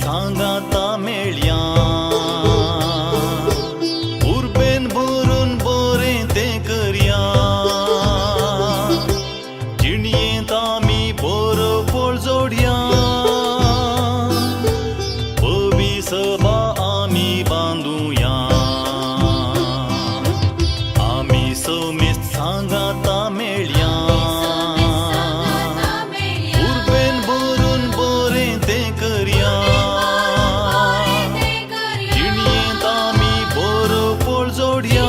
सांगाता मेळया, उर्बेन भरून बरें तें करया, जिणयेंत आमी बरो पोळ जोडया, पवी सभा आमी बांदुया, आमी समेस्त सांगाता मेळया, उर्बेन भरून बरें तें करया, जिणयेंत आमी बरो पोळ जोडया,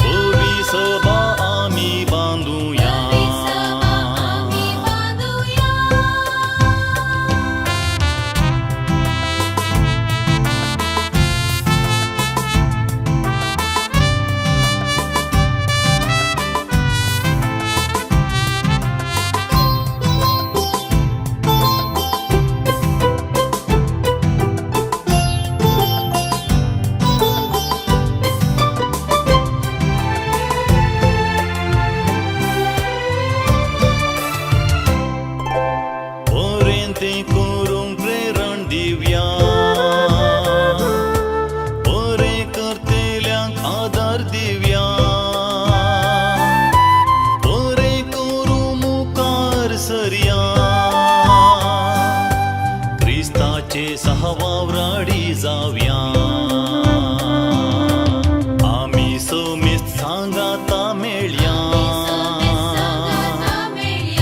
पवी सभा आमी बांदुया. बरें तें करूंक प्रेरण दिवया, बरें करतल्यांक आदार दिवया, बरें करूं मुखार सरया, क्रिस्ताचे सहवावराडी जावया, आमी समेस्त सांगाता मेळया,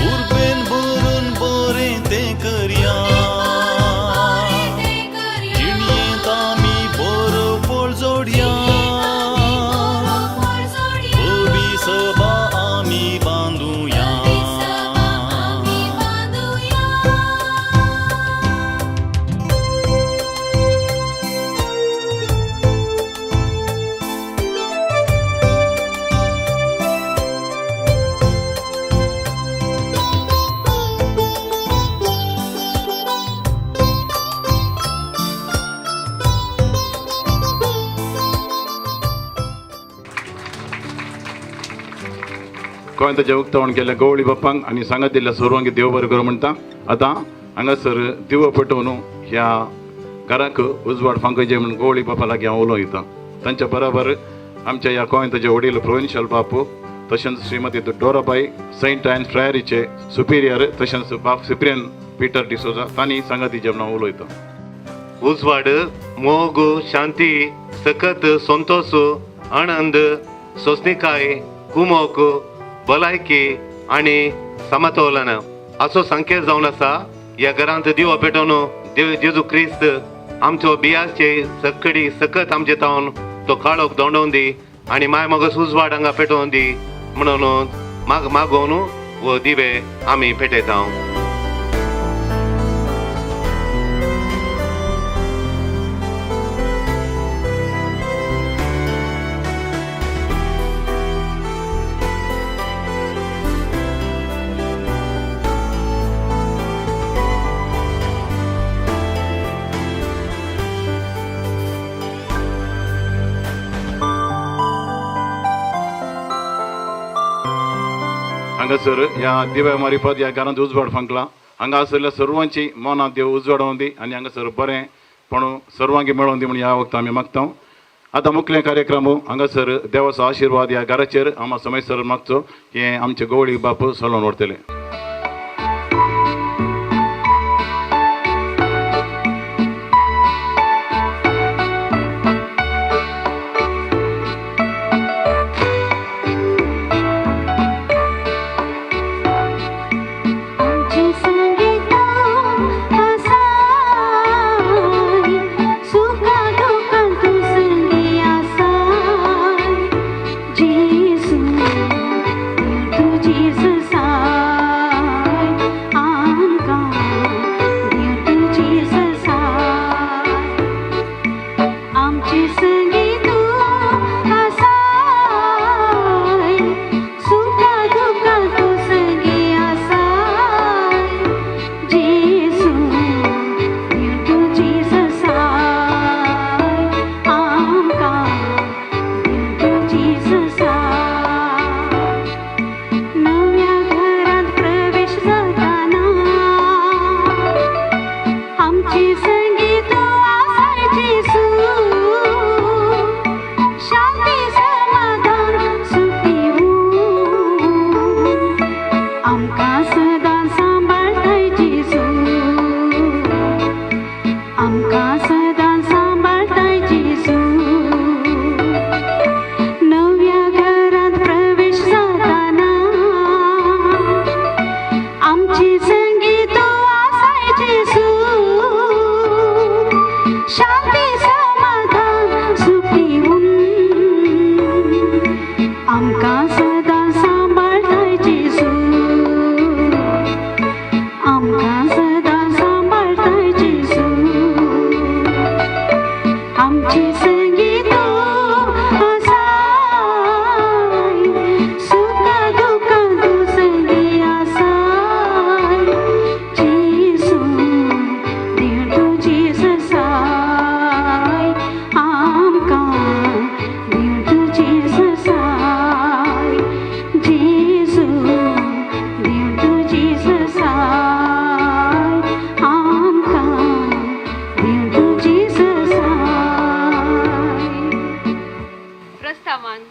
उर्बेन भरून बरें तें करया, जिणयेंत आमी बरो पोळ जोडया, पवी सभा आमी बांदुया. गोंयांत उक्तावण केल्ल्या गवळी बाप्पांक आनी सांगात दिल्ल्या सर्वांक देव बरें करूं म्हणटा. आतां हांगासर दिवो पेटोवन ह्या घराक उजवाड फांकयचे म्हूण गवळी बापा लागीं हांव उलोवता. तांच्या बराबर आमच्या ह्या गोंयांतचे वडील प्रोविन्शियल बापू, तशेंच श्रीमती डोराबाई सेंट आयन्स फ्रायरीचे सुपिरियर, तशेंच बाप सिप्रियन पीटर डिसोजा तांणी सांगाती जेवणां उलयता. उजवाड, मोग, शांती, सकत, संतोष, आनंद, सोंसणीकाय, कुमोक, भलायकी आनी समतोलन असो संकेत जावन आसा. ह्या घरांत दिवो पेटोवन देव जेजू क्रिस्त आमचो बियाचे सकडी सकत आमचे तावन तो काळोख दोंडोवन दी आनी माय मगस उजवाड हांगा पेटोवन दी म्हणून माग मागोवन हो दिवे आमी पेटयता. हांगासर ह्या दिव्या मारिफत ह्या घरांत उजवाड फांकला. हांगा आशिल्ल्या सर्वांची मनां देव उजवाडोवन दी आनी हांगासर बरें पण सर्वांक मेळोवन दी म्हूण ह्या वखत आमी मागता. आतां मुखले कार्यक्रम हांगासर देवाचो आशिर्वाद ह्या घराचेर आमा समयसर मागचो हें आमचे गवळी बाप चलोवन व्हरतले. आमचे संगीता आसाय, सुखा दुखांत तूं संगी आसाय, जेजू, तूं जेजू साय. जेजू दिव तुजी ससाय आमकां दिव तुजी ससाय. प्रस्तावान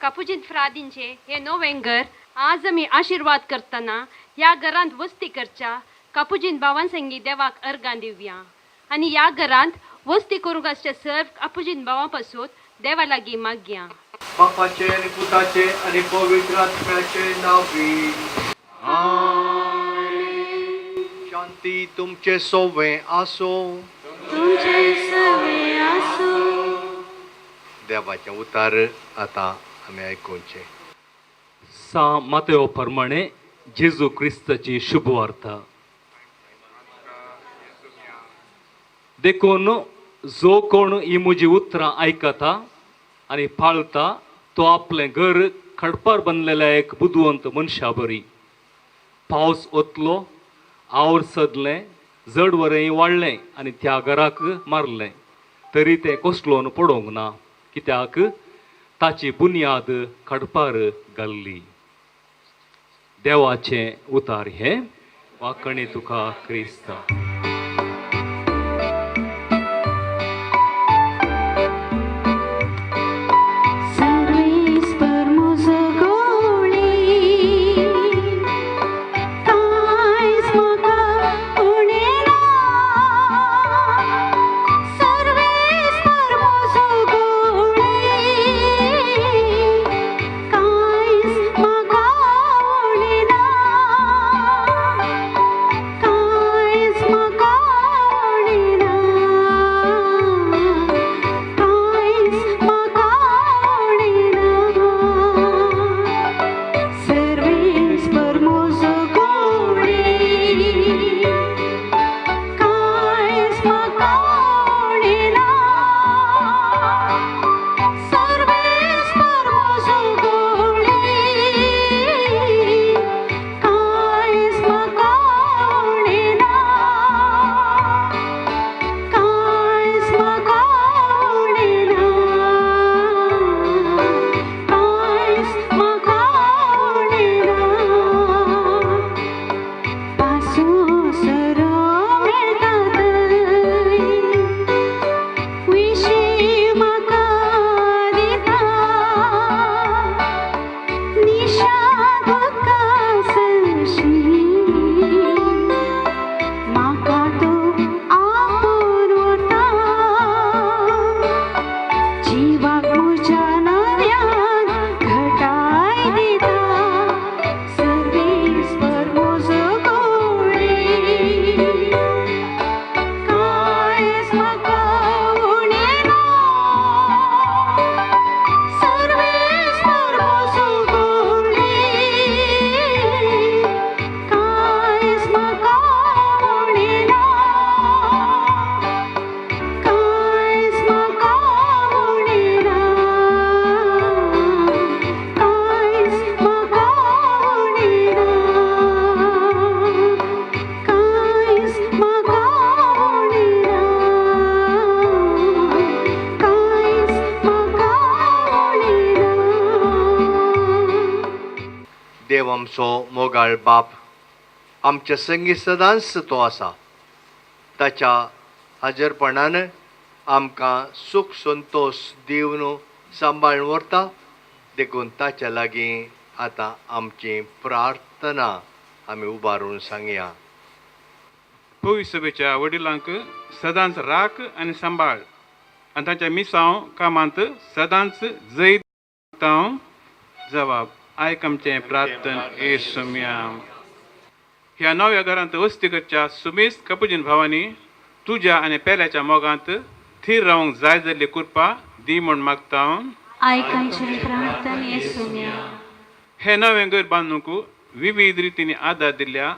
कापुजीन फ्रादींचे हे नवें घर आज आमी आशिर्वाद करतना ह्या घरांत वस्ती करच्या कापुजीन भावां संगी देवाक अर्गां दिवया आनी ह्या घरांत वस्ती करूंक आसच्या सर्व कापुजीन भावां पासून देवा लागीं मागया. बापाचे आनी पुताचे आनी पवित्र आत्म्याचे नांवी. शांती तुमचे सोवे आसूं. तुमचे सवे आसूं. देवाचें उतार आतां आमी आयकुचें. सा मातेव प्रमाणे जेजू क्रिस्ताची शुभवार्ता. देखून जो कोण ही म्हजी उतरां आयकता आनी पाळता तो आपलें घर खडपार बांदलेल्या एक बुदवंत मनशा बरी. पावस ओतलो, आवर सदलें, जड वरें वाडलें आनी त्या घराक मारलें, तरी तें कोसळोन पडोवंक ना, कित्याक ताची बुन्याद खडपार घाल्ली. देवाचें उतार हें. वाकणी तुका क्रिस्ता. सर्वेस्पर म्हजो गोळी कांयच म्हाका उणें ना. सर्वेस्पर म्हजो गोळी कांयच म्हाका उणें ना. कांयच म्हाका उणें ना. कांयच म्हाका उणें ना. सर्वेस्पर म्हजो गोळी कांयच म्हाका उणें ना. सर्वेस्पर म्हजो गोळी कांयच म्हाका उणें ना. कांयच म्हाका उणें ना. कांयच म्हाका उणें ना. पासूस सरो मेळटा थंय विशी म्हाका दिता. निशा दुकासशी म्हाका तो आपोवन व्हरता. जिवाक म्हज्या नव्यान घटाय दिता. सर्वेस्पर म्हजो गोळी कांयच म्हाका उणें ना. सर्वेस्पर म्हजो गोळी कांयच म्हाका उणें ना. कांयच म्हाका उणें ना. कांयच म्हाका उणें ना. कांयच म्हाका उणें ना. कांयच म्हाका उणें ना. देव आमचो मोगाळ बाप आमच्या संगी सदांच तो आसा. ताच्या हाजरपणान आमकां सूख संतोश दिवन सांबाळून व्हरता. देखून ताच्या लागीं आतां आमची प्रार्थना आमी उबारून सांगया. पवित्र सभेच्या वडिलांक सदांच राख आनी सांबाळ आनी तांच्या मिसांव कामांत सदांच जैत मागता. जवाब आयक आमचें प्रार्थन येसुम्या. ह्या नव्या घरांत वस्ती करच्या सुमेस्त कपुजीन भावांनी तुज्या आनी पेल्याच्या मोगांत थीर रावंक जाय जाल्ली कृपा दी म्हूण मागता. आयक आमचें प्रार्थन येसुम्या. हे नवें घर बांदूंक विविध रितींनी आदार दिल्ल्या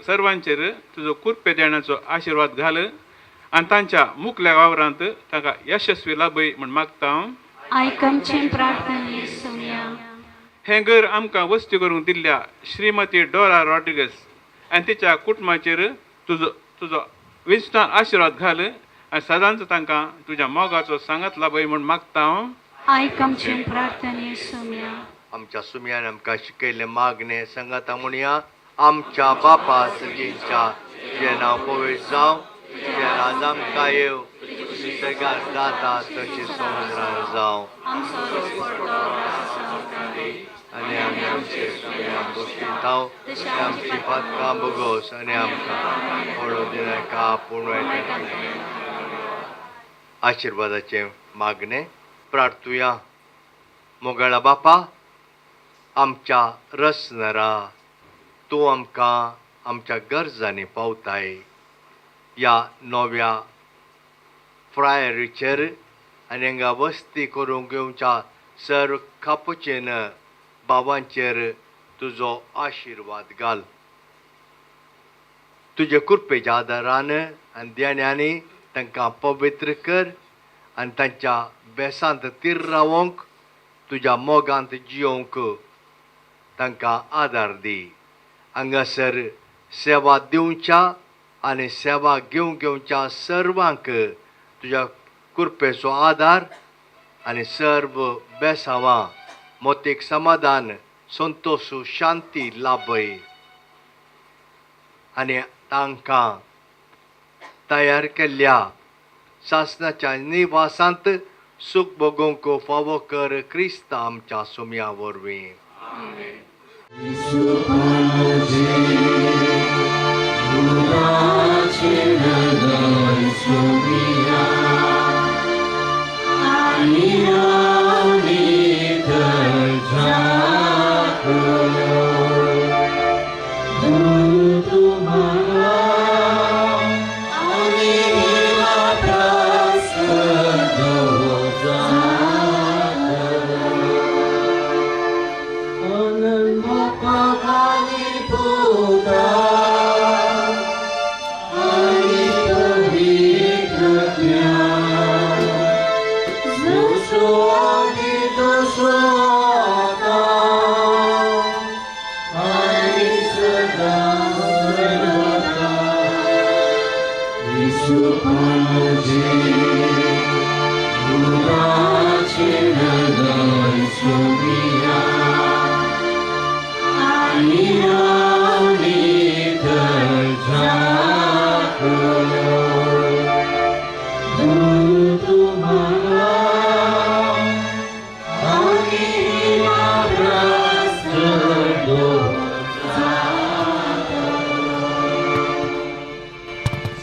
सर्वांचेर तुजो कृपे देण्याचो आशिर्वाद घाल आनी तांच्या मुखल्या वावरांत तांकां यशस्वी लाभय म्हूण मागता. आयक आमचें प्रार्थन येसुम्या. हें घर आमकां वस्ती करूंक दिल्ल्या श्रीमती डोरा रॉड्रिगस आनी तिच्या कुटुंबाचेर तुजो तुजो विस्तार आशिर्वाद घाल आनी सदांच तांकां तुज्या मोगाचो सांगात लाभय म्हूण मागता. आयक आमचें प्रार्थन येसुम्या. आमच्या सुमयान आमकां शिकयल्लें मागणें सांगाता म्हणया. आमच्या बापा सगळींच्या तुजें नांव पवित्र जावं, तुजें राज आमकां येवं, तुजी सगळ्याक जाता तशी संवसारान जावं. आनी आमी आमचे सुमयान बसयतांव तशी आमची पातकां भोगोस आनी आमकां पडो दिनाका पूण वायटांतल्यान. आशिर्वादाचें मागणें प्रार्थुया. मोगाळा बापा, आमच्या रसनरा, तूं आमकां आमच्या गरजांनी पावताय. ह्या नव्या फ्रायरीचेर आनी हांगा वस्ती करूंक येवच्या सर्व कापुचीन बाबांचेर तुजो आशिर्वाद घाल. तुजे कृपेच्या आदारान आनी देण्यांनी तांकां पवित्र कर आनी तांच्या बेसांत तीर रावोंक, तुज्या मोगांत जियोवंक तांकां आदार दी. हांगासर सेवा दिवच्या आनी सेवा घेवंक घेवच्या सर्वांक तुज्या कृपेचो आदार आनी सर्व बेसांवां मोतीक समाधान, संतोश, शांती लाभय आनी तांकां तयार केल्ल्या सासणाच्या निवासांत सूख भोगोवंक फावो कर क्रिस्त आमच्या सुमया वरवीं.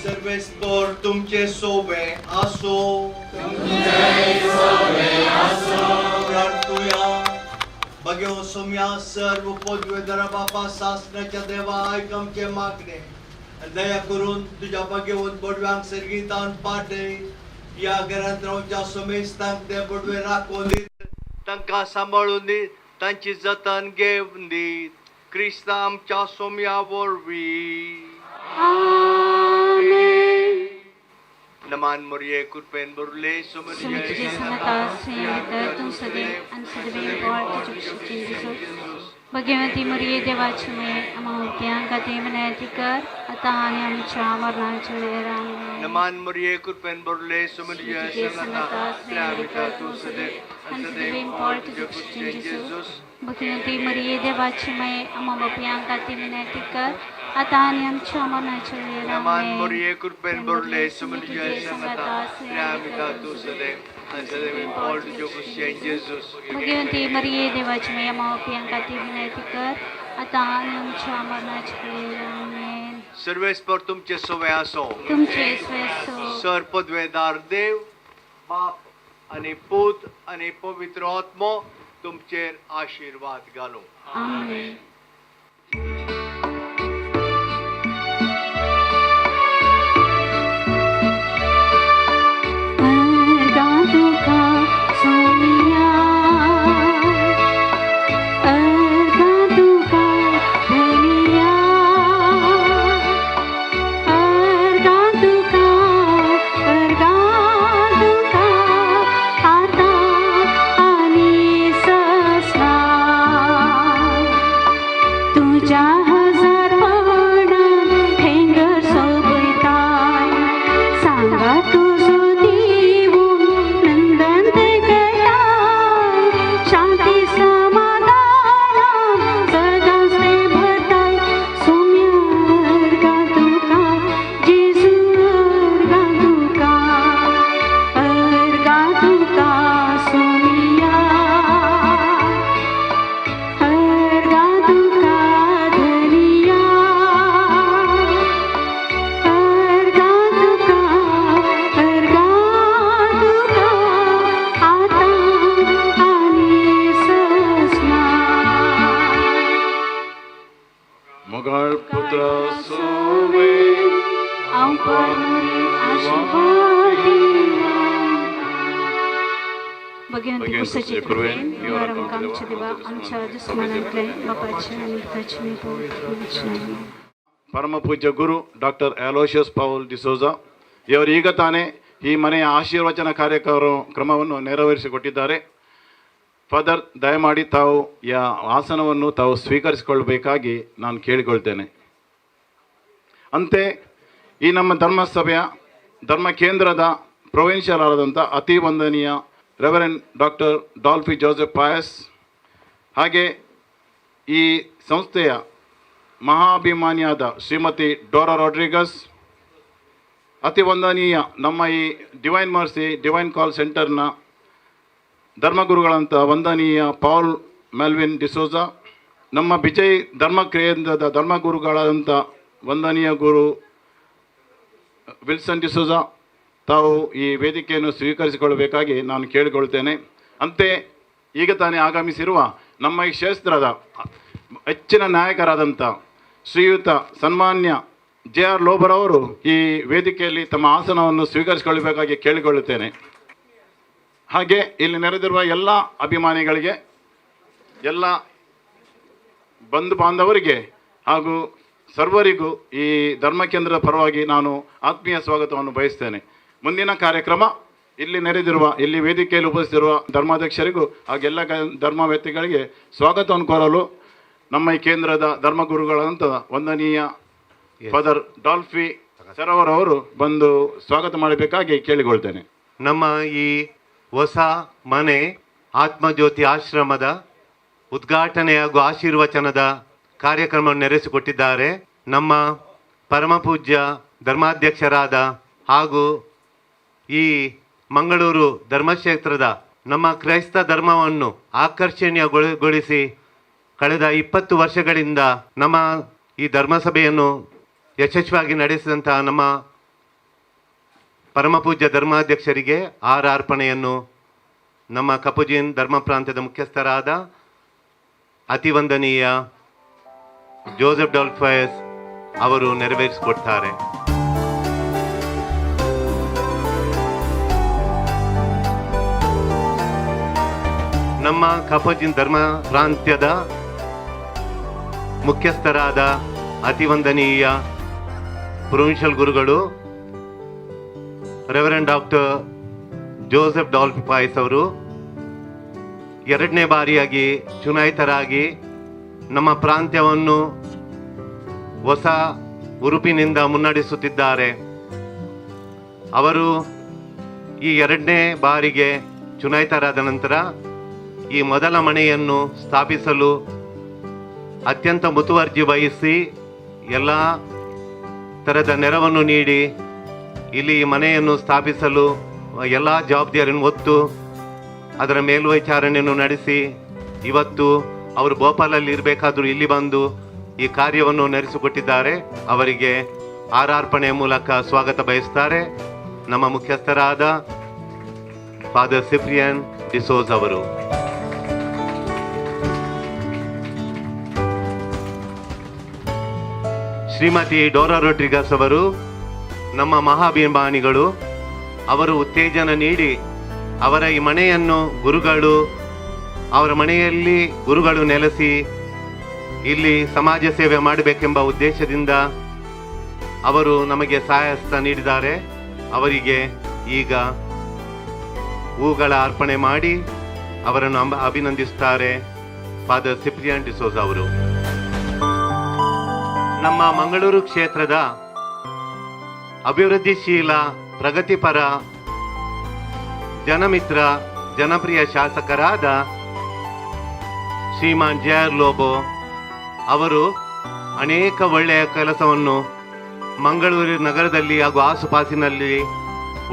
सर्वेस्पर तुमचे सोबे आसो. प्रार्थुया. भगव सोम्या सर्व पदवेधरा बापा सासणाच्या देवा, आयक आमचे मागणे. दया करून तुज्या भगवंत बडव्यांक सर्गीतान पाटय. ह्या घरांत रावच्या समेस्तांक ते बडवे राखून दीत, तांकां सांबाळून दीत, तांची जतन घेवन दीत. क्रिस्त आमच्या सोम्या वरवीं. नमान मोरये कृपेन भरले तुझे संगता तूं सदैव आनी सदैव तुजे जेजूस. भगवती मोरये देवाची मये आम्हा खातीर विनंती कर आतां आनी आमच्या मरणाच्या वेळार. आमेन. नमान मोरये कृपेन भरले तुझे संगता तूं सदैव आनी सदैव तुजे जेजूस. भगवती मरिये देवाची मये आम्हा बापयां खातीर विनंती कर आतां आनी आमच्या मरणाच्या वेळार. नमान आमेन. मोरये कृपेन भरले तुझे संगता तूं सदैव आनी सदैव तुजे जेजूस. भगवती मरिये देवाची मये आम्हा बापयां खातीर विनंती कर आतां आनी आमच्या मरणाच्या वेळार. आमेन. सर्वेस्पर तुमचे सोवे आसो. तुमचे स्वेसो. सर पदवेदार देव बाप आनी पूत आनी पवित्र आत्मो तुमचेर आशिर्वाद घालूं. आमेन. अर्गां तुका सोमिया, अर्गां तुका धनिया, अर्गां तुका, अर्गां तुका आतां आनी ससना. मोगाळ पुत्रा सोवे हांव परमुरी आशिर्वाद भगवंती पुसाचे कृपेन देवार आमकां आमच्या देवा आमच्या दुस्मानांतले बापाचे आनी पुताचे आनी पवित्र आत्म्याचे नांवान. ಪರಮ ಪೂಜ್ಯ ಗುರು ಡಾಕ್ಟರ್ ಅಲೋಷಿಯಸ್ ಪೌಲ್ ಡಿಸೋಜಾ ಇವರು ಈಗ ತಾನೇ ಈ ಮನೆಯ ಆಶೀರ್ವಚನ ಕಾರ್ಯಕ್ರಮವನ್ನು ನೆರವೇರಿಸಿಕೊಟ್ಟಿದ್ದಾರೆ. ಫಾದರ್, ದಯಮಾಡಿ ತಾವು ಆಸನವನ್ನು ತಾವು ಸ್ವೀಕರಿಸಿಕೊಳ್ಳಬೇಕಾಗಿ ನಾನು ಕೇಳಿಕೊಳ್ತೇನೆ. ಅಂತೆ ಈ ನಮ್ಮ ಧರ್ಮಸಭೆಯ ಧರ್ಮ ಕೇಂದ್ರದ ಪ್ರೊವಿನ್ಷಿಯಲ್ ಆದಂಥ ಅತಿ ವಂದನೀಯ reverend doctor Dolphy Joseph Pais, ಹಾಗೆ ಈ ಸಂಸ್ಥೆಯ ಮಹಾಭಿಮಾನಿಯಾದ ಶ್ರೀಮತಿ ಡೋರಾ ರಾಡ್ರಿಗಸ್, ಅತಿ ವಂದನೀಯ ನಮ್ಮ ಈ ಡಿವೈನ್ ಮರ್ಸಿ ಡಿವೈನ್ ಕಾಲ್ ಸೆಂಟರ್ನ ಧರ್ಮಗುರುಗಳಂಥ ವಂದನೀಯ ಪಾಲ್ ಮೆಲ್ವಿನ್ ಡಿಸೋಜಾ, ನಮ್ಮ ಬಿಜಯ್ ಧರ್ಮ ಕೇಂದ್ರದ ಧರ್ಮಗುರುಗಳಾದಂಥ ವಂದನೀಯ ಗುರು ವಿಲ್ಸನ್ ಡಿಸೋಜಾ ತಾವು ಈ ವೇದಿಕೆಯನ್ನು ಸ್ವೀಕರಿಸಿಕೊಳ್ಳಬೇಕಾಗಿ ನಾನು ಕೇಳಿಕೊಳ್ತೇನೆ. ಅಂತೆ ಈಗ ತಾನೇ ಆಗಮಿಸಿರುವ ನಮ್ಮ ಈ ಕ್ಷೇತ್ರದ ಹೆಚ್ಚಿನ ನಾಯಕರಾದಂಥ ಶ್ರೀಯುತ ಸನ್ಮಾನ್ಯ ಜೆ ಆರ್ ಲೋಬರವರು ಈ ವೇದಿಕೆಯಲ್ಲಿ ತಮ್ಮ ಆಸನವನ್ನು ಸ್ವೀಕರಿಸಿಕೊಳ್ಳಬೇಕಾಗಿ ಕೇಳಿಕೊಳ್ಳುತ್ತೇನೆ. ಹಾಗೆ ಇಲ್ಲಿ ನೆರೆದಿರುವ ಎಲ್ಲ ಅಭಿಮಾನಿಗಳಿಗೆ, ಎಲ್ಲ ಬಂಧು ಬಾಂಧವರಿಗೆ ಹಾಗೂ ಸರ್ವರಿಗೂ ಈ ಧರ್ಮ ಕೇಂದ್ರದ ಪರವಾಗಿ ನಾನು ಆತ್ಮೀಯ ಸ್ವಾಗತವನ್ನು ಬಯಸ್ತೇನೆ. ಮುಂದಿನ ಕಾರ್ಯಕ್ರಮ ಇಲ್ಲಿ ನೆರೆದಿರುವ, ಇಲ್ಲಿ ವೇದಿಕೆಯಲ್ಲಿ ಉಪಸ್ಥಿತಿರುವ ಧರ್ಮಾಧ್ಯಕ್ಷರಿಗೂ ಹಾಗೆಲ್ಲ ಧರ್ಮ ವ್ಯಕ್ತಿಗಳಿಗೆ ಸ್ವಾಗತವನ್ನು ಕೋರಲು ನಮ್ಮ ಈ ಕೇಂದ್ರದ ಧರ್ಮಗುರುಗಳಂತ ವಂದನೀಯ ಫಾದರ್ ಡಾಲ್ಫಿ ಸರವರವರು ಬಂದು ಸ್ವಾಗತ ಮಾಡಬೇಕಾಗಿ ಕೇಳಿಕೊಳ್ತೇನೆ. ನಮ್ಮ ಈ ಹೊಸ ಮನೆ ಆತ್ಮಜ್ಯೋತಿ ಆಶ್ರಮದ ಉದ್ಘಾಟನೆ ಹಾಗೂ ಆಶೀರ್ವಚನದ ಕಾರ್ಯಕ್ರಮವನ್ನು ನೆರೆಸಿಕೊಟ್ಟಿದ್ದಾರೆ ನಮ್ಮ ಪರಮಪೂಜ್ಯ ಧರ್ಮಾಧ್ಯಕ್ಷರಾದ ಹಾಗೂ ಈ ಮಂಗಳೂರು ಧರ್ಮಕ್ಷೇತ್ರದ ನಮ್ಮ ಕ್ರೈಸ್ತ ಧರ್ಮವನ್ನು ಆಕರ್ಷಣೀಯಗೊಳಿಸಿ ಕಳೆದ 20 ವರ್ಷಗಳಿಂದ ನಮ್ಮ ಈ ಧರ್ಮಸಭೆಯನ್ನು ಯಶಸ್ವಿಯಾಗಿ ನಡೆಸಿದಂತಹ ನಮ್ಮ ಪರಮಪೂಜ್ಯ ಧರ್ಮಾಧ್ಯಕ್ಷರಿಗೆ ಆರಾರ್ಪಣೆಯನ್ನು ನಮ್ಮ ಕಪುಜಿನ್ ಧರ್ಮ ಪ್ರಾಂತ್ಯದ ಮುಖ್ಯಸ್ಥರಾದ ಅತಿವಂದನೀಯ ಜೋಸೆಫ್ ಡಾಲ್ಫಯಸ್ ಅವರು ನೆರವೇರಿಸಿಕೊಡ್ತಾರೆ. ನಮ್ಮ ಕಪುಜಿನ್ ಧರ್ಮ ಪ್ರಾಂತ್ಯದ ಮುಖ್ಯಸ್ಥರಾದ ಅತಿವಂದನೀಯ ಪ್ರೊವಿನ್ಷಿಯಲ್ ಗುರುಗಳು reverend doctor Joseph Dolphy Pais ಅವರು 2ನೇ ಬಾರಿಯಾಗಿ ಚುನಾಯಿತರಾಗಿ ನಮ್ಮ ಪ್ರಾಂತ್ಯವನ್ನು ಹೊಸ ಉರುಪಿನಿಂದ ಮುನ್ನಡೆಸುತ್ತಿದ್ದಾರೆ. ಅವರು ಈ 2ನೇ ಬಾರಿಗೆ ಚುನಾಯಿತರಾದ ನಂತರ ಈ ಮೊದಲ ಮನೆಯನ್ನು ಸ್ಥಾಪಿಸಲು ಅತ್ಯಂತ ಮುತುವರ್ಜಿ ವಹಿಸಿ ಎಲ್ಲ ಥರದ ನೆರವನ್ನು ನೀಡಿ ಇಲ್ಲಿ ಈ ಮನೆಯನ್ನು ಸ್ಥಾಪಿಸಲು ಎಲ್ಲ ಜವಾಬ್ದಾರಿಯನ್ನು ಹೊತ್ತು ಅದರ ಮೇಲ್ವಿಚಾರಣೆಯನ್ನು ನಡೆಸಿ ಇವತ್ತು ಅವರು ಭೋಪಾಲಲ್ಲಿ ಇರಬೇಕಾದರೂ ಇಲ್ಲಿ ಬಂದು ಈ ಕಾರ್ಯವನ್ನು ನಡೆಸಿಕೊಟ್ಟಿದ್ದಾರೆ. ಅವರಿಗೆ ಆರಾರ್ಪಣೆಯ ಮೂಲಕ ಸ್ವಾಗತ ಬಯಸ್ತಾರೆ ನಮ್ಮ ಮುಖ್ಯಸ್ಥರಾದ ಫಾದರ್ ಸಿಪ್ರಿಯನ್ ಡಿಸೋಜ್ ಅವರು. ಶ್ರೀಮತಿ ಡೋರಾ ರೋಡ್ರಿಗಸ್ ಅವರು ನಮ್ಮ ಮಹಾಭಿಮಾನಿಗಳು. ಅವರು ಉತ್ತೇಜನ ನೀಡಿ ಅವರ ಈ ಮನೆಯನ್ನು ಗುರುಗಳು, ಅವರ ಮನೆಯಲ್ಲಿ ಗುರುಗಳು ನೆಲೆಸಿ ಇಲ್ಲಿ ಸಮಾಜ ಸೇವೆ ಮಾಡಬೇಕೆಂಬ ಉದ್ದೇಶದಿಂದ ಅವರು ನಮಗೆ ಸಹಾಯಹಸ್ತ ನೀಡಿದ್ದಾರೆ. ಅವರಿಗೆ ಈಗ ಹೂಗಳ ಅರ್ಪಣೆ ಮಾಡಿ ಅವರನ್ನು ಅಭಿನಂದಿಸುತ್ತಾರೆ ಫಾದರ್ ಸಿಪ್ರಿಯನ್ ಡಿಸೋಜ ಅವರು. ನಮ್ಮ ಮಂಗಳೂರು ಕ್ಷೇತ್ರದ ಅಭಿವೃದ್ಧಿಶೀಲ, ಪ್ರಗತಿಪರ, ಜನಮಿತ್ರ, ಜನಪ್ರಿಯ ಶಾಸಕರಾದ ಶ್ರೀಮಾನ್ ಜೆ ಆರ್ ಲೋಬೋ ಅವರು ಅನೇಕ ಒಳ್ಳೆಯ ಕೆಲಸವನ್ನು ಮಂಗಳೂರು ನಗರದಲ್ಲಿ ಹಾಗೂ ಆಸುಪಾಸಿನಲ್ಲಿ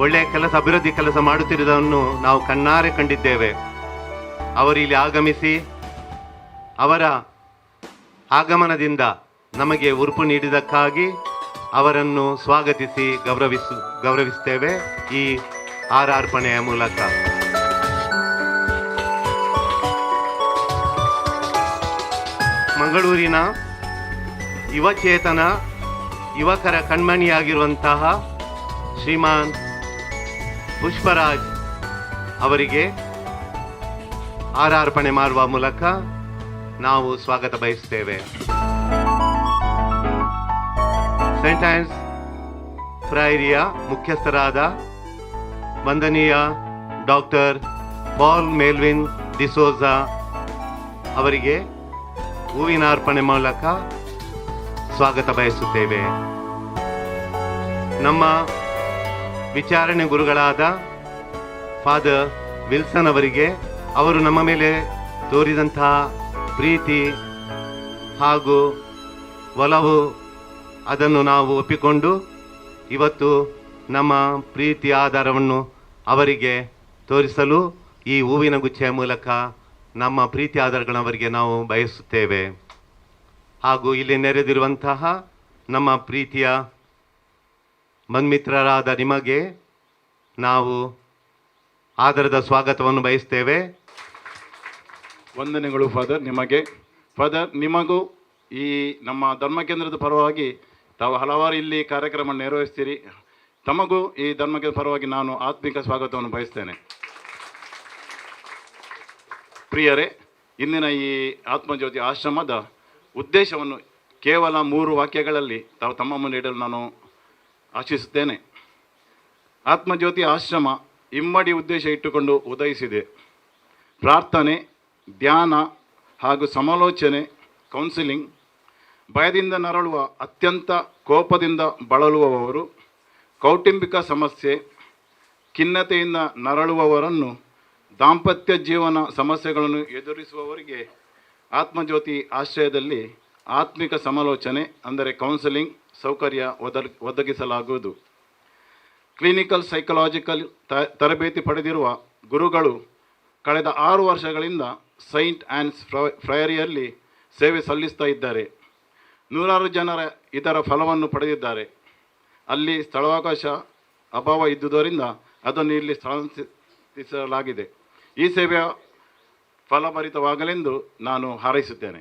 ಒಳ್ಳೆಯ ಕೆಲಸ, ಅಭಿವೃದ್ಧಿ ಕೆಲಸ ಮಾಡುತ್ತಿರುವುದನ್ನು ನಾವು ಕಣ್ಣಾರೆ ಕಂಡಿದ್ದೇವೆ. ಅವರು ಇಲ್ಲಿ ಆಗಮಿಸಿ ಅವರ ಆಗಮನದಿಂದ ನಮಗೆ ಉರುಪು ನೀಡಿದ್ದಕ್ಕಾಗಿ ಅವರನ್ನು ಸ್ವಾಗತಿಸಿ ಗೌರವಿಸ್ತೇವೆ ಈ ಆರಾರ್ಪಣೆಯ ಮೂಲಕ. ಮಂಗಳೂರಿನ ಯುವಚೇತನ ಯುವಕರ ಕಣ್ಮಣಿಯಾಗಿರುವಂತಹ ಶ್ರೀಮಾನ್ ಪುಷ್ಪರಾಜ್ ಅವರಿಗೆ ಹಾರಾರ್ಪಣೆ ಮಾಡುವ ಮೂಲಕ ನಾವು ಸ್ವಾಗತ ಬಯಸುತ್ತೇವೆ. ಸೈಂಟ್ ಆನ್ಸ್ ಫ್ರೈರಿಯ ಮುಖ್ಯಸ್ಥರಾದ ವಂದನೀಯ ಡಾಕ್ಟರ್ ಪಾಲ್ ಮೇಲ್ವಿನ್ ಡಿಸೋಜಾ ಅವರಿಗೆ ಹೂವಿನ ಅರ್ಪಣೆ ಮೂಲಕ ಸ್ವಾಗತ ಬಯಸುತ್ತೇವೆ. ನಮ್ಮ ವಿಚಾರಣೆ ಗುರುಗಳಾದ ಫಾದರ್ ವಿಲ್ಸನ್ ಅವರಿಗೆ ಅವರು ನಮ್ಮ ಮೇಲೆ ತೋರಿದಂತಹ ಪ್ರೀತಿ ಹಾಗೂ ಒಲವು, ಅದನ್ನು ನಾವು ಒಪ್ಪಿಕೊಂಡು ಇವತ್ತು ನಮ್ಮ ಪ್ರೀತಿಯ ಆದರವನ್ನು ಅವರಿಗೆ ತೋರಿಸಲು ಈ ಹೂವಿನ ಗುಚ್ಛೆಯ ಮೂಲಕ ನಮ್ಮ ಪ್ರೀತಿ ಆದರಗಳನ್ನು ಅವರಿಗೆ ನಾವು ಬಯಸುತ್ತೇವೆ. ಹಾಗೂ ಇಲ್ಲಿ ನೆರೆದಿರುವಂತಹ ನಮ್ಮ ಪ್ರೀತಿಯ ಮನ್ಮಿತ್ರರಾದ ನಿಮಗೆ ನಾವು ಆದರದ ಸ್ವಾಗತವನ್ನು ಬಯಸ್ತೇವೆ. ವಂದನೆಗಳು ಫಾದರ್ ನಿಮಗೆ. ಫಾದರ್, ನಿಮಗೂ ಈ ನಮ್ಮ ಧರ್ಮ ಕೇಂದ್ರದ ಪರವಾಗಿ, ತಾವು ಹಲವಾರು ಇಲ್ಲಿ ಕಾರ್ಯಕ್ರಮ ನೆರವೇರಿಸ್ತೀರಿ, ತಮಗೂ ಈ ಧರ್ಮ ಕೇಂದ್ರದ ಪರವಾಗಿ ನಾನು ಆತ್ಮಿಕ ಸ್ವಾಗತವನ್ನು ಬಯಸ್ತೇನೆ. ಪ್ರಿಯರೇ, ಇಂದಿನ ಈ ಆತ್ಮಜ್ಯೋತಿ ಆಶ್ರಮದ ಉದ್ದೇಶವನ್ನು ಕೇವಲ ಮೂರು ವಾಕ್ಯಗಳಲ್ಲಿ ತಾವು ತಮ್ಮ ಮುಂದೆ ಇಡಲು ನಾನು ಆಶಿಸುತ್ತೇನೆ. ಆತ್ಮಜ್ಯೋತಿ ಆಶ್ರಮ ಇಮ್ಮಡಿ ಉದ್ದೇಶ ಇಟ್ಟುಕೊಂಡು ಉದಯಿಸಿದೆ. ಪ್ರಾರ್ಥನೆ, ಧ್ಯಾನ ಹಾಗೂ ಸಮಾಲೋಚನೆ, ಕೌನ್ಸಿಲಿಂಗ್, ಭಯದಿಂದ ನರಳುವ, ಅತ್ಯಂತ ಕೋಪದಿಂದ ಬಳಲುವವರು, ಕೌಟುಂಬಿಕ ಸಮಸ್ಯೆ, ಖಿನ್ನತೆಯಿಂದ ನರಳುವವರನ್ನು, ದಾಂಪತ್ಯ ಜೀವನ ಸಮಸ್ಯೆಗಳನ್ನು ಎದುರಿಸುವವರಿಗೆ ಆತ್ಮಜ್ಯೋತಿ ಆಶ್ರಯದಲ್ಲಿ ಆತ್ಮಿಕ ಸಮಾಲೋಚನೆ, ಅಂದರೆ ಕೌನ್ಸಿಲಿಂಗ್ ಸೌಕರ್ಯ ಒದಗಿಸಲಾಗುವುದು. ಕ್ಲಿನಿಕಲ್ ಸೈಕಲಾಜಿಕಲ್ ತರಬೇತಿ ಪಡೆದಿರುವ ಗುರುಗಳು ಕಳೆದ 6 ವರ್ಷಗಳಿಂದ ಸೈಂಟ್ ಆನ್ಸ್ ಫ್ರಯರಿಯಲ್ಲಿ ಸೇವೆ ಸಲ್ಲಿಸ್ತಾ ಇದ್ದಾರೆ. ನೂರಾರು ಜನರ ಇದರ ಫಲವನ್ನು ಪಡೆದಿದ್ದಾರೆ. ಅಲ್ಲಿ ಸ್ಥಳಾವಕಾಶ ಅಭಾವ ಇದ್ದುದರಿಂದ ಅದನ್ನು ಇಲ್ಲಿ ಸ್ಥಳಾಂತರಿಸಲಾಗಿದೆ. ಈ ಸೇವೆಯ ಫಲಭರಿತವಾಗಲೆಂದು ನಾನು ಹಾರೈಸುತ್ತೇನೆ.